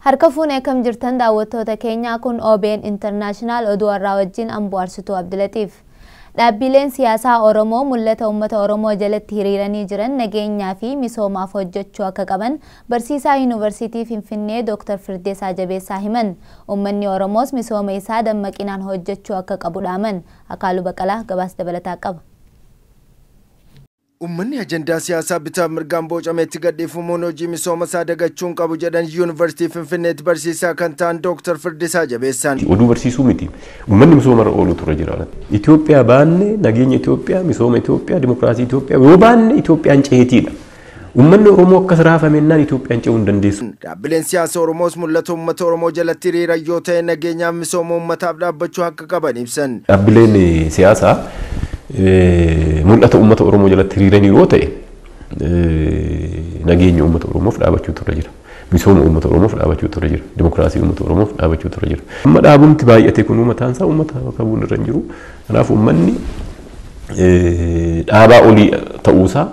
Harka fuunee akkam jirtan daawwattoota keenyaa kun OBN International oduu har'aa wajjin Amboo Arsituu Abdilatiif. Dhaabbileen siyaasaa Oromoo mul'ata uummata Oromoo jalatti hiriiranii jiran nageenyaa fi misoomaaf hojjechuu akka qaban barsiisaa Yuunivarsiitii Finfinnee Dr. Firdeesaa Jabeessaa himan. Uummanni Oromoos misooma isaa dammaqinaan hojjechuu akka qabu dhaaman. Akaaluu Baqalaa gabaasa dabalataa qaba. Uummanni ajandaa siyaasaa bitaa mirgaan bocametti gadhiifamuun hojii misooma isaa dagachuun qabu jedhan Yuunivarsiitii Finfinneetti barsiisaa kan ta'an Dr. Firdisaa Jabeessaan. Oduu barsiisuu miti. Uummanni misooma irra oolu ture jira. Itoophiyaa baanne nageenya Itoophiyaa, misooma Itoophiyaa, dimokiraasii Itoophiyaa yoo baanne Itoophiyaan ceetiidha. Uummanni Oromoo akkas raafamennaan Itoophiyaan ce'uu hin dandeessu. Dhaabbileen siyaasaa Oromoos mul'ata uummata Oromoo jalatti hiriiran yoo ta'e nageenyaaf misooma uummataaf dhaabbachuu akka qaban ibsan. Dhaabbileen siyaasaa mul'ata uummata Oromoo jalatti hiriiranii yoo ta'e nageenya uummata Oromoof dhaabachuu turre jira. Misooma uummata Oromoof dhaabachuu turre jira. Dimokiraasii uummata Oromoof dhaabachuu turre jira. Amma dhaabumti baay'ate kun mataan isaa uummata qabuun irra hin jiru. Kanaaf uummanni dhaabaa olii ta'uusaa,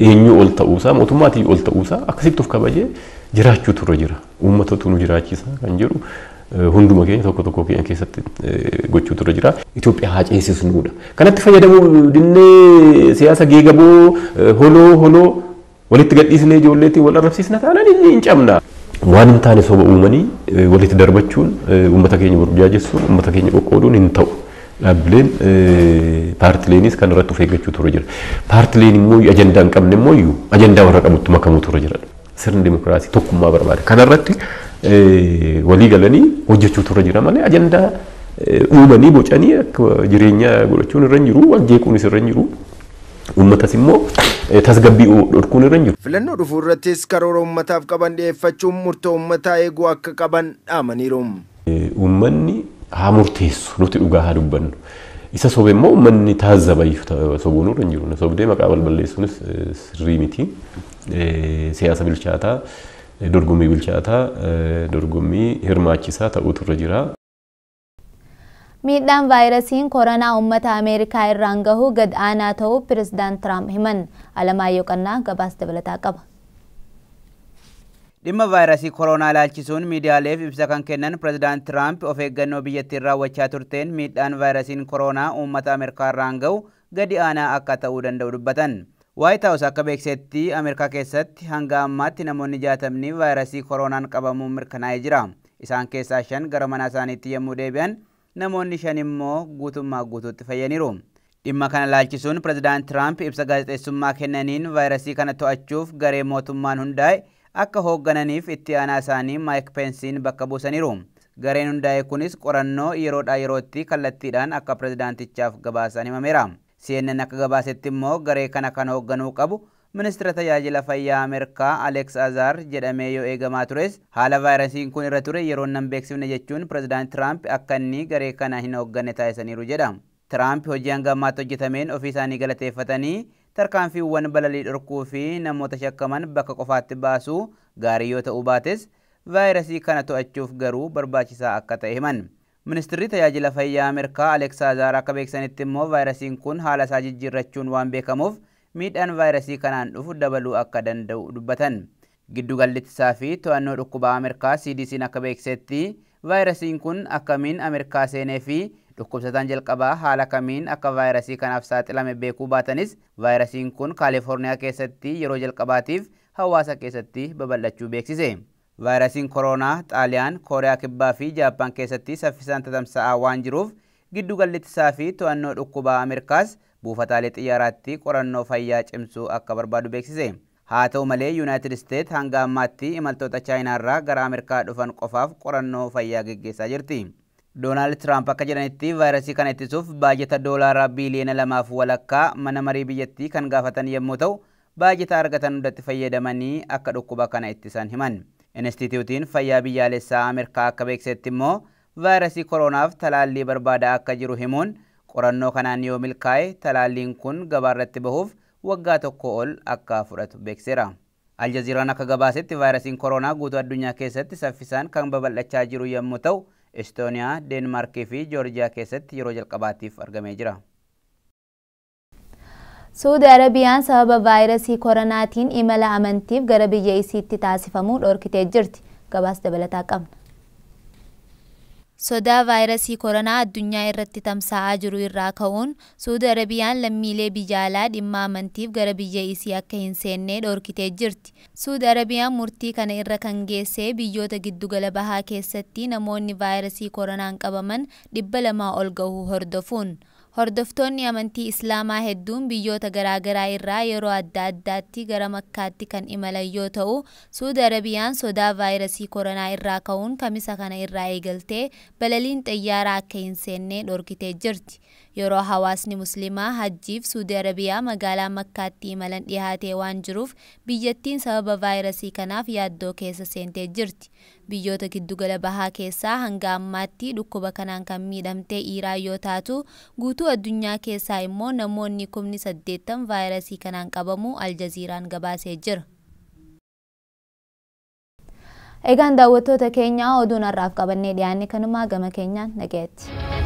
eenyuu ol ta'uusaa, mootummaatii ol ta'uusaa akkasitti of kabajee jiraachuu turre jira. Uummatatu nu jiraachisa kan jedhu hunduma keenya tokko tokko keenya keessatti gochuu turre jira. Itoophiyaa haa ceesisnuudha. Kanatti fayyadamuu dinnee siyaasa geegaboo holoo holoo walitti gadhiisnee ijoolleetiin wal arrabsiisna taanaan inni hin cabna. Waan hin taane soba uumanii walitti darbachuun uummata keenya burjaajessuun uummata keenya qoqqooduun hin ta'u. Dhaabbileen paartileenis kan irratti of eeggachuu turre jira. Paartileen immoo ajandaa hin qabne immoo iyyuu ajandaa warra qabutti makamuu turre jira. Sirni dimokiraasii tokkummaa barbaada. Kanarratti walii galanii hojjechuu turre jira malee ajandaa uumanii bocanii akka jireenya godhachuun irra hin jiru, wal jeequunis irra hin jiru. Uummatas immoo tasgabbii dhorkuun irra hin jiru. Filannoo dhufuu irrattis karoora uummataaf qaban dhiyeeffachuun murtoo uummataa eeguu akka qaban dhaamaniiru. Uummanni haa murteessu, nuti dhugaa haa dubbannu. Isa sobe immoo uummanni taazzaba sobuun irra hin jiru. Sobdee maqaa balballeessuunis sirrii miti. Siyaasa bilchaataa, dorgommii bilchaataa, dorgommii hirmaachisaa ta'uutu irra jira. Miidhaan vaayirasiin koronaa uummata Ameerikaa irraan gahu gad aanaa ta'uu Pireezidaant Tiraamp himan. Alamaayyoo Qannaa gabaasa dabalataa qaba. Dhimma vaayirasii koronaa ilaalchisuun miidiyaaleef ibsa kan kennan Pireezidaant Tiraamp of eeggannoo biyyattiin raawwachaa turteen miidhaan vaayirasiin koronaa uummata Ameerikaa irraan gahu gadi aanaa akka ta'uu danda'u dubbatan. Waayit Haawus akka beeksisetti Ameerikaa keessatti hanga ammaatti namoonni 60 vaayirasii koronaan qabamuun mirkanaa'ee jira. Isaan keessaa 5 gara mana isaaniitti yommuu deebi'an namoonni 5 immoo guutummaa guutuutti fayyaniiru. Dhimma kana ilaalchisuun Pireezidaant Tiraamp ibsa gaazexeessummaa kennaniin vaayirasii kana to'achuuf garee mootummaan hundaa'e akka hooggananiif itti aanaa isaanii Maayik Peensiin bakka buusaniiru. Gareen hundaa'e kunis qorannoo yeroodhaa yerootti kallattiidhaan akka pireezidaantichaaf gabaasan himameera. CNN akka gabaasetti immoo garee kana kan hoogganuu qabu ministeera tajaajila fayyaa Ameerikaa Alex Azar jedhamee yoo eegamaa tures haala vaayirasiin kun irra ture yeroon nan beeksifne jechuun pireezidaant Tiraamp akka inni garee kana hin hoogganne taasisaniiru jedha. Tiraamp hojii hanga ammaatti hojjetameen ofii isaanii galateeffatanii tarkaanfiiwwan balalii dhorkuu fi namoota shakkaman bakka qofaatti baasuu gaarii yoo ta'uu baates vaayirasii kana to'achuuf garuu barbaachisaa akka ta'e himan. Ministeerri tajaajila fayyaa Ameerikaa Alex Azar akka beeksisanitti immoo vaayirasiin kun haala isaa jijjiirrachuun waan beekamuuf miidhaan vaayirasii kanaan dhufu dabaluu akka danda'u dubbatan. Giddugalli ittisaa fi to'annoo dhukkubaa Ameerikaa CDC'n akka beeksisetti vaayirasiin kun akkamiin Ameerikaa seenee fi dhukkubsataan jalqabaa haala kamiin akka vaayirasii kanaaf saaxilame beekuu baatanis vaayirasiin kun Kaalifoorniyaa keessatti yeroo jalqabaatiif hawaasa keessatti babal'achuu beeksise. Vaayirasiin koronaa Xaaliyaan, Kooriyaa Kibbaa fi Jaappaan keessatti saffisaan tatamsa'aa waan jiruuf giddugalli ittisaa fi to'annoo dhukkubaa Ameerikaas buufataalee xiyyaaraatti qorannoo fayyaa cimsuu akka barbaadu beeksise. Haa ta'u malee Yuunaayitid Isteet hanga ammaatti imaltoota Chaayinaarraa gara Ameerikaa dhufan qofaaf qorannoo fayyaa geggeessaa jirti. Doonaald Tiraamp akka jedhanitti vaayirasii kana ittisuuf baajata doolaaraa biiliyoona 2.5 mana marii biyyattii kan gaafatan yommuu ta'u baajata argatan hundatti fayyadamanii akka dhukkuba kana ittisan himan. Inistitiyuutiin fayyaa biyyaalessaa Ameerikaa akka beeksisetti immoo vaayirasii koronaaf talaallii barbaadaa akka jiru himuun qorannoo kanaan yoo milkaa'e talaalliin kun gabaarratti bahuuf waggaa 1 ol akka fudhatu beeksiseera. Aljaziiraan akka gabaasetti vaayirasiin koronaa guutuu addunyaa keessatti saffisaan kan babal'achaa jiru yommuu ta'u Estooniyaa, Deenmaarkii fi Joorjiyaa keessatti yeroo jalqabaatiif argamee jira. Suudi Arabiyaan sababa vaayirasii koronaatiin imala amantiif gara biyya isiitti taasifamu dhorkitee jirti. Gabaasa dabalataa qabna. Sodaa vaayirasii koronaa addunyaa irratti tamsa'aa jiru irraa ka'uun Suudi Arabiyaan lammiilee biyya alaa dhimma amantiif gara biyya isii akka hin seenne dhorkitee jirti. Suudi Arabiyaan murtii kana irra kan geesse biyyoota giddugala bahaa keessatti namoonni vaayirasii koronaan qabaman 200 ol gahuu hordofuun. Hordoftoonni amantii Islaamaa hedduun biyyoota garaagaraa irraa yeroo adda addaatti gara Makkaatti kan imalan yoo ta'u, Suudi Arabiyaan sodaa vaayirasii koronaa irraa ka'uun Kamisa kana irraa eegaltee balaliin xayyaaraa akka hin seenne dhorkitee jirti. Yeroo hawaasni Musliimaa hajjiif Suudi Arabiyaa magaalaa Makkaatti imalan dhihaatee waan jiruuf, biyyattiin sababa vaayirasii kanaaf yaaddoo keessa seentee jirti. Biyyoota giddugala bahaa keessaa hanga ammaatti dhukkuba kanaan kan miidhamte Iiraan yoo taatu, guutuu addunyaa keessaa immoo namoonni 80,000 vaayirasii kanaan qabamuu Aljaziiraan gabaasee jira. Egaan daawwattoota keenya, oduun har'aaf qabannee dhiyaanne kanumaa. Gama keenyaan nagayetti.